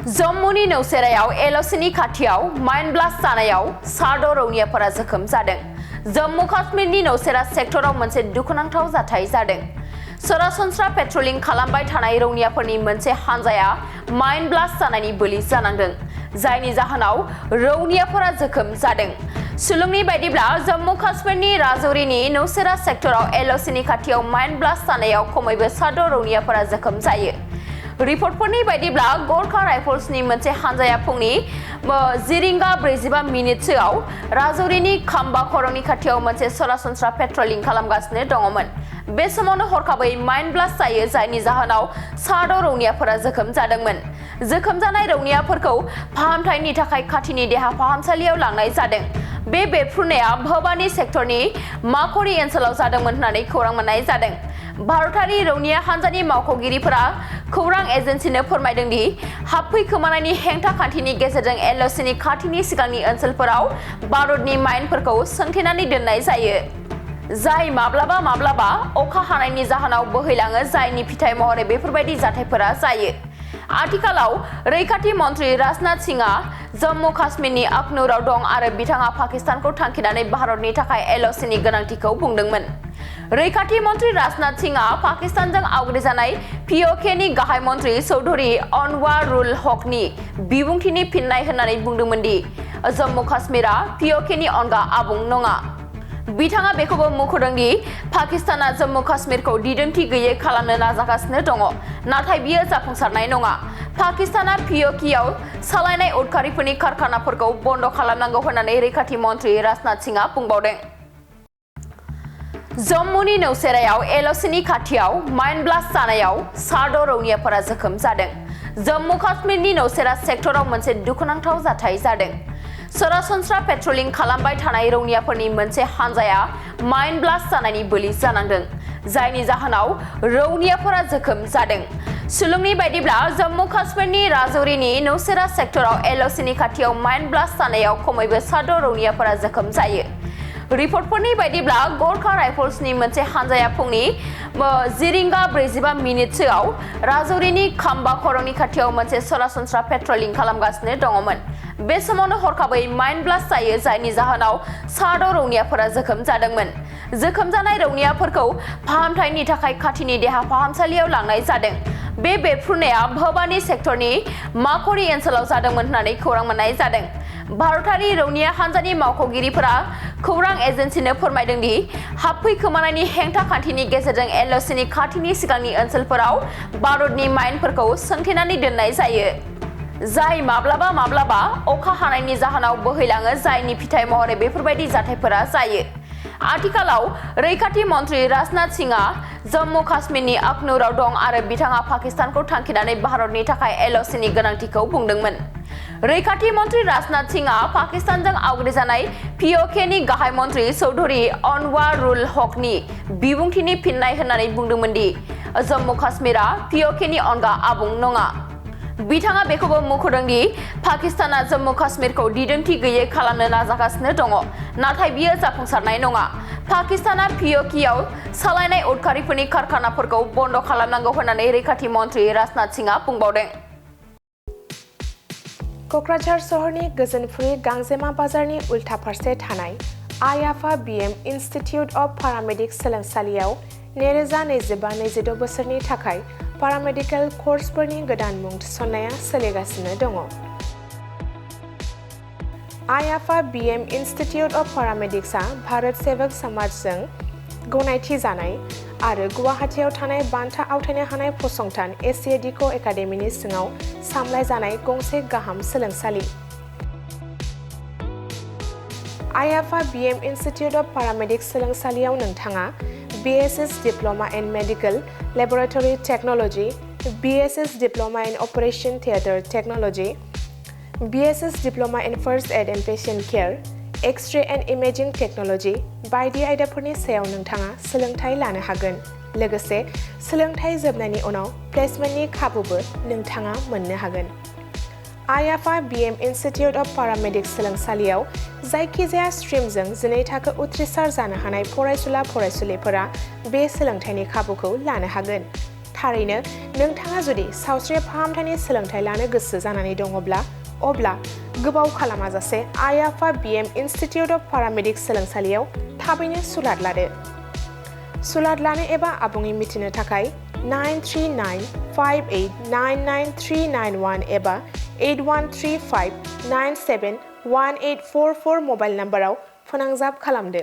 जम्मुनि नौसेरायाव LOCनि खाथियाव mine blast जानायाव साद' रौनियाफोरा जोखोम जादों। जम्मु काश्मीरनि नौसेरा सेक्टराव मोनसे दुखुनांथाव जाथाय जादों। सरासनस्रा पेट्रलिं खालामबाय थानाय रौनियाफोरनि मोनसे हानजाया माइन ब्लास्ट जानायनि बोलि जानांदों, जायनि जाहोनाव रौनियाफोरा जोखोम जादों। सुलुंनि बायदिब्ला जम्मु काश्मीरनि राजौरीनि नौसेरा सेक्टराव LOCनि खाथियाव माइन ब्लास्ट जानायाव खमैबो साद' रौनियाफोरा जोखोम जायो। रिपर्टफोरनि बायदिब्ला गरखा राइफल्सनि मोनसे हानजाया फुंनि 10:45 राजौरीनि खाम्बा खरंनि खाथियाव मोनसे सरासनस्रा पेट्रलिं खालामगासिनो दङमोन। बे समावनो हरखाबै माइन ब्लास्ट जायो, जायनि जाहोनाव साद' रौनियाफोरा जोखोम जादोंमोन। जोखोम जानाय रौनियाफोरखौ फाहामथायनि थाखाय खाथिनि देहा फाहामसालियाव लांनाय जादों। बे बेरफ्रुनाया भबानी सेक्टरनि माक'री ओनसोलाव जादोंमोन होननानै खौरां मोननाय जादों। भारतारि रौनिया हानजानि मावख'गिरिफोरा खौरां एजेन्सिनो फोरमायदों दि हाबफैखोमानायनि हेंथा खान्थिनि गेजेरजों LOCनि खाथिनि सिगांनि ओनसोलफोराव बारुदनि माइनफोरखौ सोंथेनानै दोननाय जायो, जाय माब्लाबा माब्लाबा अखा हानायनि जाहोनाव बोहैलाङो, जायनि फिथाय महरै बेफोरबायदि जाथायफोरा जायो। आथिखालाव रैखाथि मन्त्रि राजनाथ सिंहआ जम्मु काश्मीरनि अखनूराव दं आरो बिथाङा पाकिस्तानखौ थांखिनानै भारतनि थाखाय LOCनि गोनांथिखौ बुंदोंमोन। रैखाथि मन्त्रि राजनाथ सिंहआ पाकिस्तानजों आवग्रिजानाय POKनि गाहाय मन्त्रि चौधरी अनवारुल हकनि बिबुंथिनि फिननाय होननानै बुंदोंमोन दि जम्मु काश्मीरआ POKनि अनगा आबुं नङा। बिथाङा बेखौबो मुंख'दों दि पाकिस्तानआ जम्मु काश्मीरखौ दिदोमथि गैयै खालामनो नाजागासिनो दङ, नाथाय बियो जाफुंसारनाय नङा। पाकिस्तानआ POKआव सालायनाय उदखारिफोरनि कारखानाफोरखौ बन्द खालामनांगौ होननानै रैखाथि मन्त्रि राजनाथ सिंहआ बुंबावदों। जम्मुनि नौसेरायाव LOCनि खाथियाव माइन ब्लास्ट जानायाव साद' रौनियाफोरा जोखोम जादों। जम्मु काश्मीरनि नौसेरा सेक्टराव मोनसे दुखुनांथाव जाथाय जादों। सरासनस्रा पेट्रलिं खालामबाय थानाय रौनियाफोरनि मोनसे हानजाया माइन ब्लास्ट जानायनि बोलि जानांदों, जायनि जाहोनाव रौनियाफोरा जोखोम जादों। सुलुंनि बायदिब्ला जम्मु काश्मीरनि राजौरीनि नौसेरा सेक्टराव LOCनि खाथियाव माइन ब्लास्ट जानायाव खमैबो साद' रौनियाफोरा जोखोम जायो। रिपर्टफोरनि बायदिब्ला गरखा राइफल्सनि मोनसे हानजाया फुंनि 10:45 राजौरीनि खाम्बा खरंनि खाथियाव मोनसे सरासनस्रा पेट्रलिं खालामगासिनो दङमोन। बे समावनो हरखाबै माइन ब्लास्ट जायो, जायनि जाहोनाव साद' रौनियाफोरा जोखोम जादोंमोन। जोखोम जानाय रौनियाफोरखौ फाहामथायनि थाखाय खाथिनि देहा फाहामसालियाव लांनाय जादों। बे बेरफ्रुनाया भबानी सेक्टरनि माक'री ओनसोलाव जादोंमोन होननानै खौरां मोननाय जादों। भारतारि रौनिया हानजानि मावख'गिरिफोरा खौरां एजेन्सिनो फोरमायदों दि हाबफैखोमानायनि हेंथा खान्थिनि गेजेरजों LOCनि खाथिनि सिगांनि ओनसोलफोराव बारुदनि माइनफोरखौ सोंथेनानै दोननाय जायो, जाय माब्लाबा माब्लाबा अखा हानायनि जाहोनाव बोहैलाङो, जायनि फिथाय महरै बेफोरबायदि जाथायफोरा जायो। आथिखालाव रैखाथि मन्त्रि राजनाथ सिंहआ जम्मु काश्मीरनि अखनूराव दं आरो बिथाङा पाकिस्तानखौ थांखिनानै भारतनि थाखाय LOCनि गोनांथिखौ बुंदोंमोन। रैखाथि मन्त्रि राजनाथ सिंहआ पाकिस्तानजों आवग्रिजानाय POKनि गाहाय मन्त्रि चौधरी अनवारुल हकनि बिबुंथिनि फिननाय होननानै बुंदोंमोन दि जम्मु काश्मीरआ POKनि अनगा आबुं नङा। बिथाङा बेखौबो मुंख'दों दि पाकिस्तानआ जम्मु काश्मीरखौ दिदोमथि गैयै खालामनो नाजागासिनो दङ, नाथाय बियो जाफुंसारनाय नङा। पाकिस्तानआ POKआव सालायनाय उदखारिफोरनि कारखानाफोरखौ बन्द खालामनांगौ होननानै रैखाथि मन्त्रि राजनाथ सिंहआ बुंबावदों। क'क्राझार सहरनि गोजोनफुरि गांजेमा बाजारनि उल्था फारसे थानाय आइ-आफा BM इनस्टिट्युट अफ पारामेडिक्स सोलोंसालियाव 2025-26 बोसोरनि थाखाय पारामेडिकेल कर्सफोरनि गोदान मुं थिसननाया सोलिगासिनो दङ। आइ-आफा BM इनस्टिट्युट अफ पारामेडिक्सआ भारत सेवक समाजजों गनायथि जानाय आरो गुवाहाटीआव थानाय बान्था आवथायनो हानाय फसंथान ACADIC एकाडेमिनि सिङाव सामलायजानाय गंसे गाहाम सोलोंसालि। आइ-आफा BM इनस्टिट्युट अफ पारामेडिक्स सोलोंसालियाव नोंथाङा BSS diploma in medical laboratory technology, BSS diploma in operation theatre technology, BSS diploma in first aid and patient care, X-ray and imaging technology बायदि आयदाफोरनि सायाव नोंथाङा सोलोंथाय लानो हागोन। लोगोसे सोलोंथाय जोबनायनि उनाव प्लेसमेन्टनि खाबुबो नोंथाङा मोननो हागोन। आइ-आफा BM इनस्टिट्युट अफ पारामेडिक्स सोलोंसालियाव जायखिजाया स्ट्रिमजों 12 थाखो उथ्रिसार जानो हानाय फरायसुला फरायसुलिफोरा बे सोलोंथायनि खाबुखौ लानो हागोन। थारैनो नोंथाङा जुदि सावस्रि फाहामथायनि सोलोंथाय लानो गोसो जानानै दङब्ला अब्ला गोबाव खालामाजासे आइ-आफा बिएम इनस्टिट्युट अफ पारामेडिक्स सोलोंसालियाव थाबैनो सुलाद लादो। सुलाद लानो एबा आबुङै मिथिनो थाखाय 93958999391 एबा 8135971844 मबाइल नाम्बाराव फोनांजाब खालामदो।